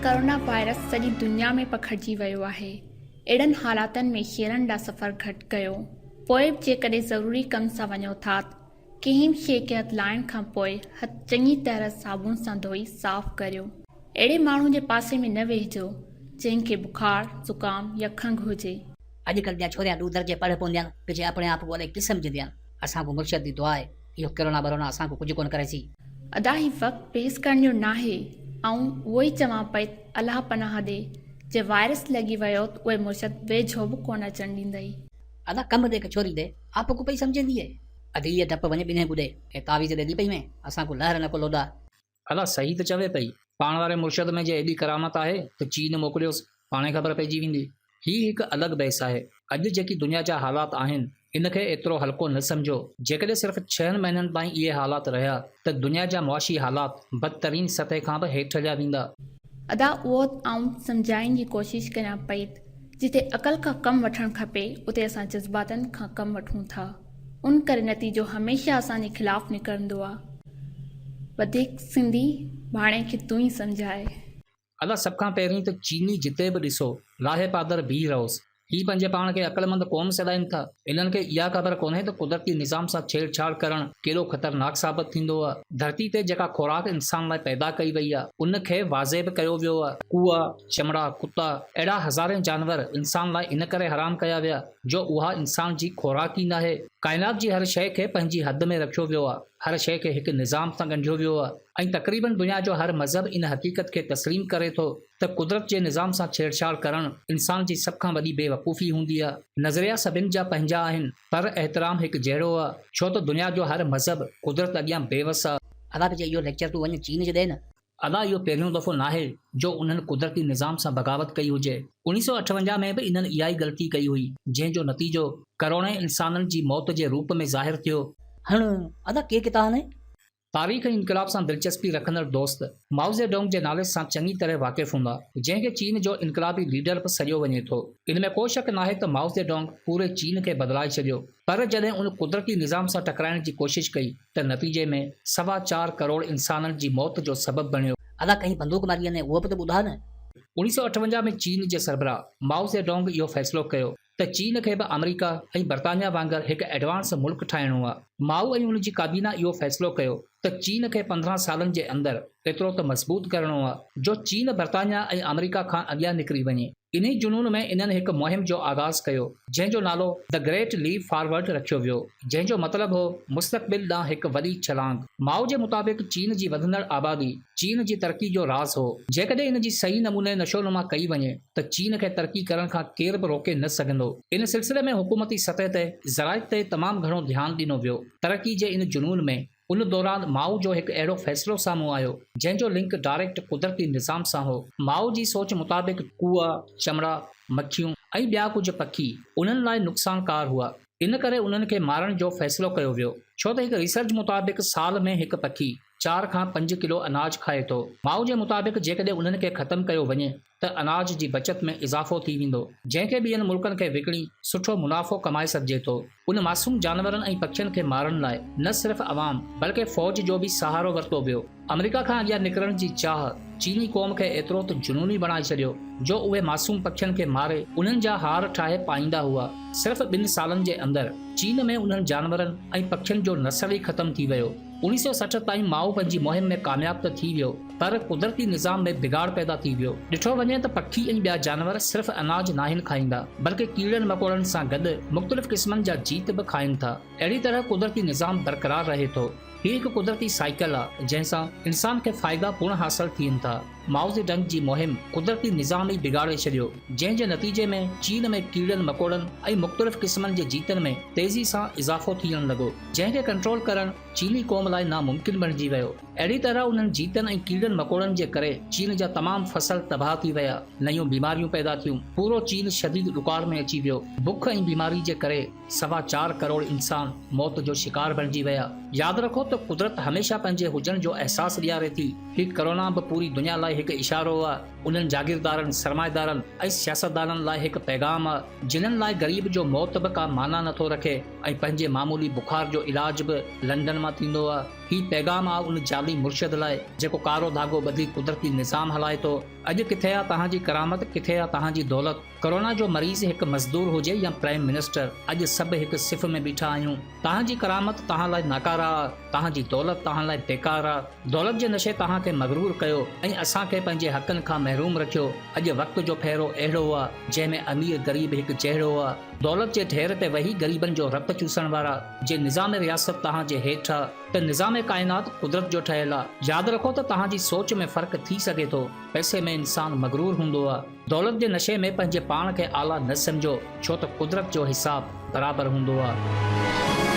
Corona virus سڄي دنيا ۾ پکڙجي ويو آهي. اهڙن حالاتن ۾ شهرن ڏانهن سفر گهٽ ڪيو. پوء به جيڪڏهن ضروري ڪم سان وڃو ٿا ته ڪنهن به شيء کي هٿ لائڻ کان پوء هٿ چڱي طرح صابڻ سان ڌوئي صاف ڪريو. اهڙي ماڻهو جي پاسي ۾ نه ويهجو جنهن کي بخار، زڪام يا کنگهه هجي. اڄ ڪلھ ديان ڇوريان ڏو درجي پڙھ پونديان پڇي اپڻي آپ ڪو الائي ڪي سمجھنديان اسان ڪو مرشد the دعا آھي اھو ڪرونا برونا اسان ڪو ڪجھ ڪون ڪريسي. ادا هي وقت بحث ڪرڻ جو ناهي آئون اهو ئي چوان پئي ته الله پناهه ڏي جي وائرس لڳي ويو ته اهي مرشد ويجهو به ڪونه اچڻ ڏيندئي. ادا ڪم ڏيک ڇوري the آپ ڪو پئي سمجهندي اي. ادي اي ڊپ وڃ ٻنهين ٻڏي اي تعويذ ڏيندي پئي وين اسان ڪو لهر نه ڪو لوڏا. ادا صحيح ته چوي پئي. پاڻ واري مرشد ۾ جي ايڏي ڪرامت آهي ته چين موڪليوس پاڻهي خبر پئجي ويندي. هي هڪ الڳ بحث آهي. اڄ جيڪي دنيا جا حالات آهن ان کي ايترو هلڪو نه سمجهو. جيڪڏهن صرف ڇهن مهينن تائين اهي حالات رهيا ته دنيا جا معاشي حالات بدترين سطح کان به هيٺ هليا ويندا. ادا اهو ته آئون سمجهائڻ جي ڪوشش ڪريان پئي ته جتي عقل کان ڪم وٺڻ کپي اتي اسان جذباتن کان ڪم وٺون ٿا ان ڪري نتيجو هميشه اسان جي خلاف نڪرندو آ. وڌيڪ سنڌي ڀاڻي کي تون ئي سمجهاء. ادا سڀ کان پهرين ته چيني جتي به ڏسو لاهي پادر بيهي رهوس. هي پنهنجي پاڻ کي عقلمند قوم سڏائين ٿا. انهن کي اها خبر ڪونهي ته قدرتي نظام سان ڇيڙ ڇاڙ ڪرڻ ڪيڏو خطرناڪ ثابت ٿيندو آ. ڌرتي تي جيڪا خوراڪ انسان لاء پيدا ڪئي وئي آ ان کي واضح به ڪيو ويو آ. ڪوئا، چمڙا، ڪتا اهڙا هزارين جانور انسان لاء ان ڪري حرام ڪيا ويا جو اها انسان جي خوراڪ ئي ناهي. ڪائنات جي هر شيء کي پنهنجي حد ۾ رکيو ويو آ. هر شيء کي هڪ نظام سان ڳنڍيو ويو آ ۽ تقريبن دنيا جو هر مذهب ان حقيقت کي تسليم ڪري ٿو ته قدرت جي نظام سان ڇيڙڇاڙ ڪرڻ انسان جي سڀ کان وڏي بي وقوفي هوندي آ. نظريا سڀن جا پنهنجا آهن پر احترام هڪ جهڙو آ ڇو ته دنيا جو هر مذهب قدرت اڳيان بي وس آ. ادا پڇي اهو ليڪچر تون وڃ چين چ ڏي نه. ادا اهو پهريون دفعو ناهي جو انهن قدرتي نظام سان بغاوت ڪئي هجي. اوڻيهه سئو اٺونجاهه ۾ به انهن اها ئي غلطي ڪئي هئي، جنهن جو نتيجو ڪروڙين انسانن جي موت جي روپ ۾ ظاهر ٿيو. هڻ ادا ڪي ڪتا هنئي. تاريخ ۽ انقلاب سان دلچسپي رکندڙ دوست مائو زي ڊونگ جي نالي سان چڱي طرح واقف هوندا، جنهن کي چين جو انقلابي ليڊر به سڏيو وڃي ٿو. ان ۾ ڪو شڪ ناهي ته مائو زي ڊونگ پوري چين کي بدلائي ڇڏيو، پر جڏهن ان قدرتي نظام سان ٽڪرائڻ جي ڪوشش ڪئي ته نتيجي ۾ سوا چار ڪروڙ انسانن جي موت جو سبب بڻيو. ادا ڪنهن بندوق ماري آهي اهو به ته ٻڌاء نه. 1958 ۾ چين جي سربراهه مائو زي ڊونگ اهو فيصلو ڪيو ته چين کي به آمريڪا ۽ برطانيا وانگر هڪ ايڊوانس ملڪ ٺاهڻو آ. مائو ۽ ان جي ڪابينا اهو فيصلو ڪيو ته چين کي 15 سالن جي اندر ايترو ته مضبوط ڪرڻو آ جو چين برطانيا ۽ آمريڪا کان اڳيان نڪري وڃي. انهي جنون ۾ انهن هڪ مهم جو آغاز ڪيو، جنهن جو نالو The Great Leap Forward رکيو ويو، جنهن جو مطلب هو مستقبل ڏانهن هڪ وڏي ڇلانگ. مائو جي مطابق چين جي وڌندڙ آبادي چين جي ترقي جو راز هو. جيڪڏهن ان جي صحيح نموني نشونما ڪئي وڃي ته چين کي ترقي ڪرڻ کان ڪير به روڪي نه سگهندو. ان سلسلي ۾ حڪومتي سطح تي زراعت تي تمام گهڻو ڌيان ڏنو ويو. ترقي جي ان جنون ۾ ان دوران مائو جو هڪ اهڙو فيصلو سامهون آيو، جنهن جو لنڪ ڊائريڪٽ قدرتي نظام سان هو. مائو جي سوچ مطابق ڪوئا، چمڙا، مکيون ۽ ٻيا ڪجهه پکي انهن لاء نقصانڪار هئا، ان ڪري انهن کي مارڻ جو فيصلو ڪيو ويو. ڇو ته هڪ ريسرچ مطابق سال ۾ هڪ پکي چار کان پنج ڪلو اناج کائي ٿو. مائو جي مطابق جيڪڏهن انهن کي ختم ڪيو وڃي ته اناج جي بچت ۾ اضافو ٿي ويندو، جنهن کي ٻين ملڪن کي وڪڻي سٺو منافعو ڪمائي سگهجي ٿو. ان معصوم جانورن ۽ پکين کي مارڻ لاء نه صرف عوام بلڪه فوج جو به سهارو ورتو ويو. آمريڪا کان اڳيان نڪرڻ جي چاهه چيني قوم کي ايترو ته جنوني بڻائي ڇڏيو جو اهي معصوم پکين کي ماري انهن جا هار ٺاهي پائيندا هئا. صرف ٻن سالن جي اندر چين ۾ انهن جانورن ۽ پکين جو نسل ئي ختم ٿي ويو. 1960 تائين مائو پنهنجي مهم ۾ ڪامياب ته ٿي ويو پر قدرتي نظام ۾ بگاڙ پيدا ٿي ويو. ڏٺو وڃي ته پکي ۽ ٻيا جانور صرف اناج ناهن کائيندا بلڪه ڪيڙن مڪوڙن سان گڏ مختلف قسمن جا جيت به کائن ٿا. اهڙي طرح قدرتي نظام برقرار رهي ٿو. هي هڪ قدرتي سائيڪل آ جنهن سان انسان کي فائدا پڻ حاصل ٿين ٿا. مائو زي ڊنگ جي مهم قدرتي نظام ئي بگاڙي ڇڏيو جنهن جي نتيجي ۾ چين ۾ ڪيڙن مڪوڙن ۽ مختلف قسمن جي جيتن ۾ تيزي سان اضافو ٿيڻ لڳو جنهن کي ڪنٽرول ڪرڻ چيني قوم لاء ناممڪن بڻجي ويو. اهڙي طرح انهن جيتن ۽ ڪيڙن مڪوڙن جي ڪري چين جا تمام فصل تباهه ٿي ويا، نيون بيماريون پيدا ٿيون، پورو چين شديد ڏڪار ۾ اچي ويو، بک ۽ بيماري جي ڪري سوا چار ڪروڙ انسان موت جو شڪار بڻجي ويا. ياد رکو ته قدرت هميشه پنهنجي هجڻ جو احساس ڏياري ٿي. هي ڪرونا به پوري دنيا لاء هڪ اشارو آ. انهن جاگيردارن، سرمائيدارن ۽ سياستدانن لاء هڪ پيغام آ، جنھن لاء غريب جو موت به ڪا معنيٰ نٿو رکي ۽ پنهنجي معمولي بخار جو علاج به لنڊن مان ٿيندو آ. هي پيغام آ ان جعلي مرشد لاء جيڪو ڪارو ڌاڳو ٻڌي قدرتي نظام هلائي ٿو. اڄ ڪٿي آ توهان جي ڪرامت، ڪٿي آ توهان جي دولت. ڪرونا جو مريض هڪ مزدور هجي يا پرائيم منسٽر، اڄ سڀ هڪ صف ۾ بيٺا آهيون. توهان جي ڪرامت توهان لاء ناڪاره آ، توهان جي دولت توهان لاء بيڪار آ. دولت جي نشي توهان کي مغرور ڪيو ۽ اسان کي پنهنجي حقن کان محروم رکيو. اڄ وقت جو ڦيرو اهڙو آ، جنهن ۾ امير غريب هڪ جهڙو آ. دولت جي ڍير تي ويهي غريبن جو رت چوسڻ وارا، جي نظام رياست توهان جي هيٺ آ ته نظام ڪائنات قدرت جو ٺهيل آ. ياد رکو ته توهان جي سوچ ۾ فرق ٿي سگهي ٿو. پئسي ۾ انسان مغرور هوندو آ. دولت جي نشي ۾ پنهنجي پاڻ کي اعليٰ نه سمجهو، ڇو ته قدرت جو حساب برابر هوندو آ.